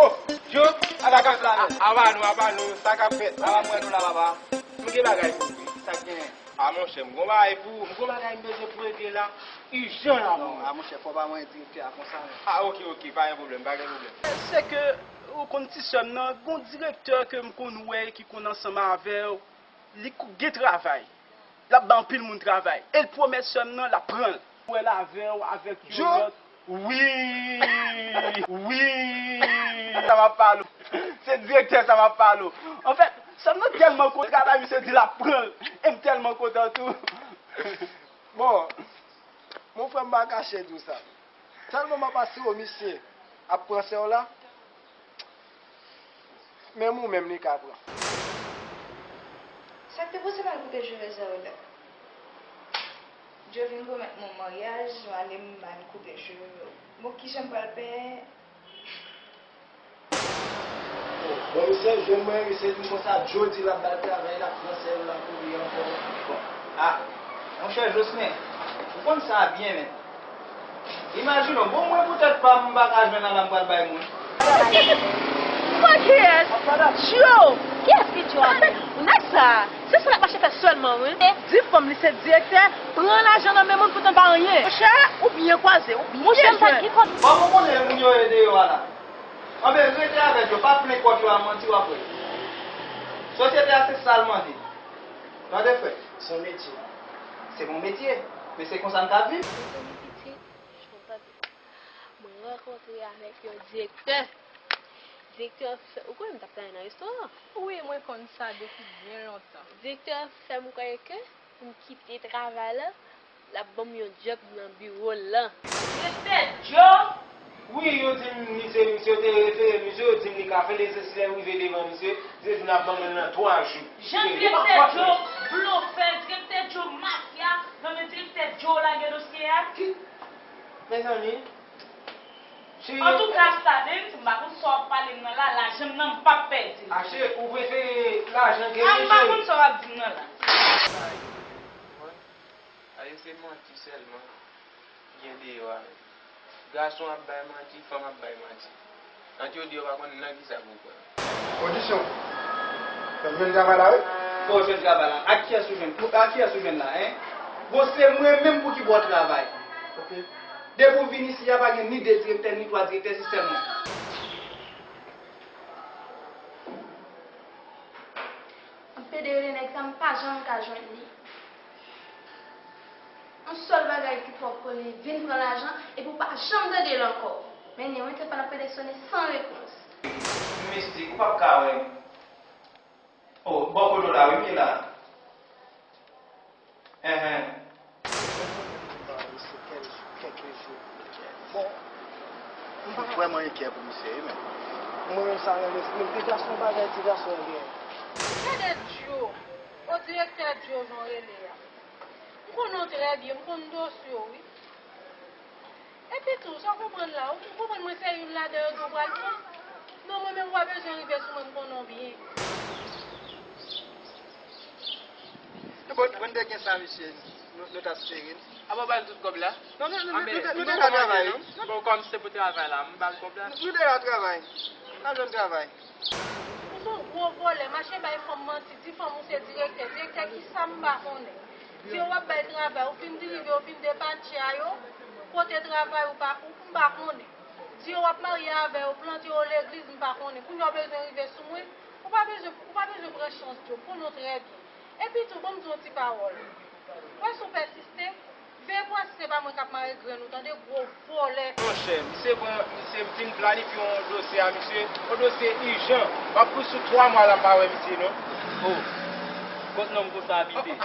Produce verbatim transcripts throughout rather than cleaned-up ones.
Oh, Joe, a la kay la menm. Aba nou, aba nou, sa k ap fèt? Aba mwen nou la, papa. M gen bagay pou ou wi. Sa k genyen? A monchè, m gon bagay pou ou. M gon bagay m bezwen pou regle la. Ijan la pou mwen. A monchè, fò w ba mwen direktè a konsa menm. A, oke, oke, pa gen pwoblèm, pa gen pwoblèm. Se ke, ou konn ti sè m nan, gon direktè ke m konn wè ki konn ansanm avè w. Li kou gen travay. L ap bay anpil moun travay. E l pwomèt sè m nan, l ap pran l. Ou wè l avè w, avèk yon lòt. Wi! Wi! Sa m ap pale w. Se direktè sa m ap pale w. Anfèt, sè m nan tèlman konn travay, misye di l ap pran l. E m tèlman kontan tou. Bon, mon frè m pa kache di w sa. Tèlman m ap asire w misye ap pran sè w la, menm ou menm li ka pran. Sa k te pouse m al koupe cheve sè w la? Joe vin pwomèt mwen maryaj, m ale m al koupe cheve w. Bon, kijan m pral peye? Bon, misye jwenn mwen, misye di m konsa, Joe di l ap ba l travay, l ap pran sè l la pou li ankò. Bon, a, monchè Jocelyn, ou konn sa byen, men. Imajine w, bon, mwen pou tèt pa m, m pa ka jwenn la, m pral bay moun. Fò kiyès? Joe! Kiyès ki Joe a menm? Nèg sa, se sa l ap mache fè sèlman, wi. Di fanm li se direktè, pran lajan nan men moun poutan l pa anyen. Monchè, ou byen kwaze, ou byen jwenn. Monchè, m pa gen kòb. Bon, ou konnen moun yo ye deyò a la. Anben, rete avèk yo, pa plen kòk yo a manti, w ap wè. Sosyete a se sa l mande. Tande, frè? Se yon metye. Se pa yon metye, men se konsa n ka viv. Depi m pitit, jan w tande, mwen rankontre avèk yon direktè. Direktè an fè, ou konnen m t ap travay nan restoran? Wi, mwen konn sa depi byen lontan. Direktè an fè m kwè ke pou m kite travay la, l ap ban m yon djòb nan biwo l lan. Direktè Joe? Wi, yo di m li se misye, yo te refere misye, yo di m li ka fè l, e se si lè m rive devan misye, misye di l ap ban mwen l nan twa jou. Jan direktè Joe blofè, direktè Joe mafya, nan men direktè Joe w lage dosye a? Ki? Mezanmi. Cheri. Antouka, Stadens, m pa konn sa w ap pale m nan la, lajan m nan m p ap pèdi l. A cheri, ou prefere lajan ke... A, m pa konn sa w ap di m nan la. Ay, ou konprann? Ay, se manti sèlman gen deyò a menm. Gason ap bay manti, fanm ap bay manti. Ant yo de yo pa konn nan kisa pou kwè. Odisyon. Fè m jwenn travay la, wi. Fò w jwenn travay la. Ak kiyès ou jwenn? Ak kiyès ou jwenn la, en? Bon, se mwen menm pou ki ba w travay. Ok. Depi w vin isi a, pa gen ni de direktè, ni twa direktè, se sèl mwen. M pede rele nèg sa, m pa janm ka jwenn li. Yon sèl bagay ki pwòp pou li, vin pran lajan, epi w pa janm tande l ankò. Men ni, wi, telefòn ap pede sonnen san repons. Mistik, ou p ap ka wè m. O, bò kote w la, wi, m ye la. Enhen. Bon, m pa kwè mwen gen kè pou misye, wi, men. Mwen menm sa renmen, men ti gason bagay, ti gason byen. Gade Joe, o direktè Joe, jan w rele a. M konnen w trè byen, m konn dosye w, wi. Epi tou, sa w konprann la, ou konprann mwen se youn ladan yo tou pral pran? Non, mwen menm, ou pa bezwen rive sou mwen, m konnen w byen. Bon, bon, de gen sa, misye, nou, nou t ap sere n. A, bon, ba l tout kòb la. Non, non, non, nou, nou, nou, nou deja travay, wi. Bon, kòm se pou travay la, m ba l kòb la. Nou, nou deja travay. N ap jwenn travay. Ou se yon gwo vòlè, mache bay fanm manti, di fanm ou se direktè. Direktè kisa m pa konnen. Di yo w ap bay travay, ou fin rive, ou fin depatche a yo, kote travay ou pa, ou m pa konnen. Di yo w ap marye avè yo, plante yo legliz, m pa konnen. Kounye a w bezwen rive sou mwen, ou pa bezwen, ou pa bezwen pran chans Joe, m konnen w trè byen. Epi tou, ban m di w yon ti pawòl. Ou wè si w pèsiste, veye pou wè si se pa mwen k ap mare grenn ou, tande, gwo vòlè. Monchè, misye pran, misye fin planifye yon dosye a misye, yon dosye ijan. M ap plis sou twa mwa la m pa wè misye non. O, kot nonm konsa abite?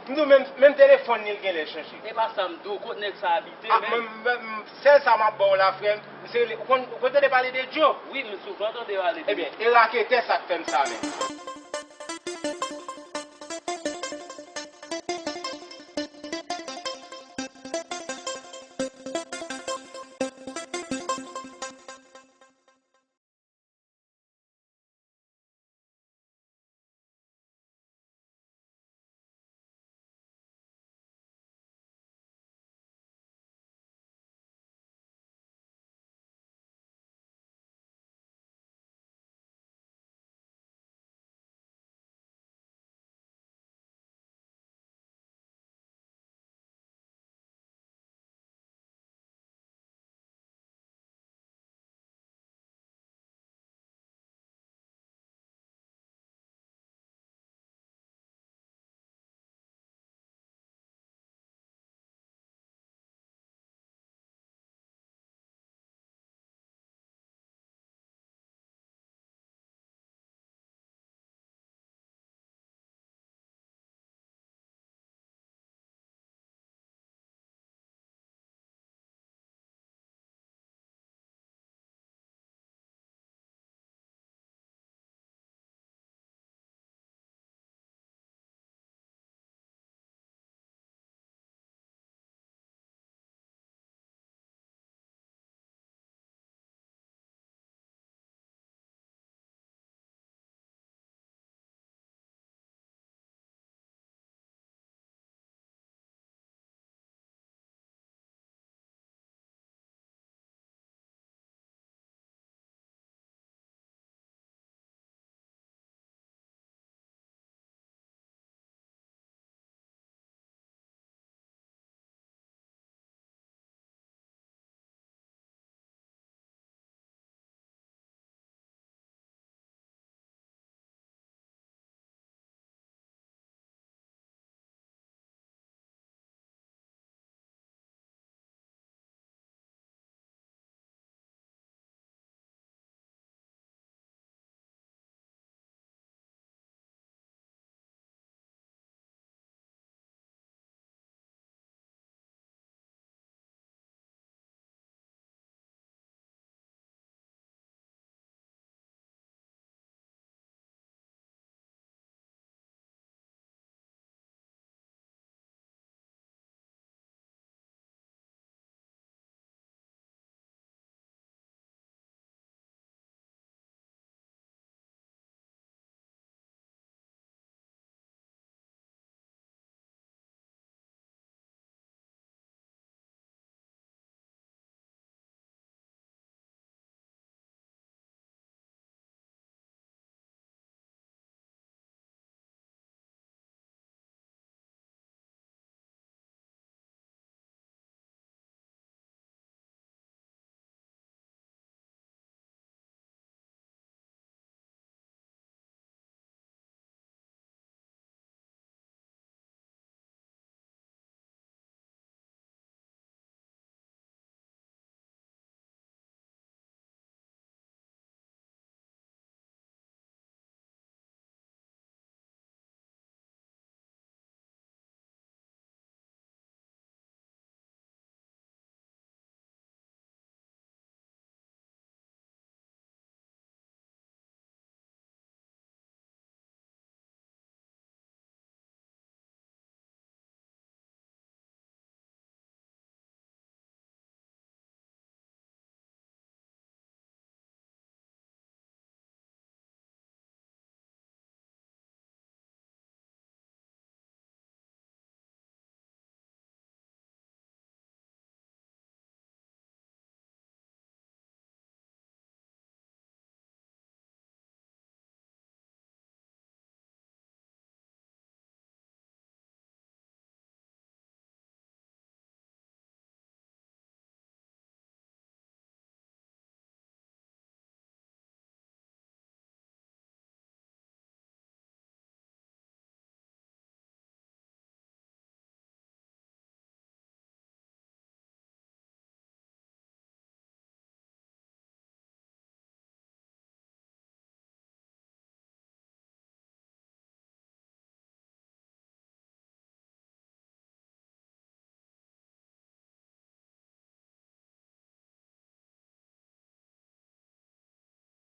M di w menm, menm telefòn li l genlè chanje. E pa sa m di w, kot nèg sa abite menm? Sèl sa m ap ba w la, frè m, misye rele, ou konn, ou konn tande pale de Joe? Wi, m souvan tande pale de li. Ebyen, e raketè sa k fè m sa menm.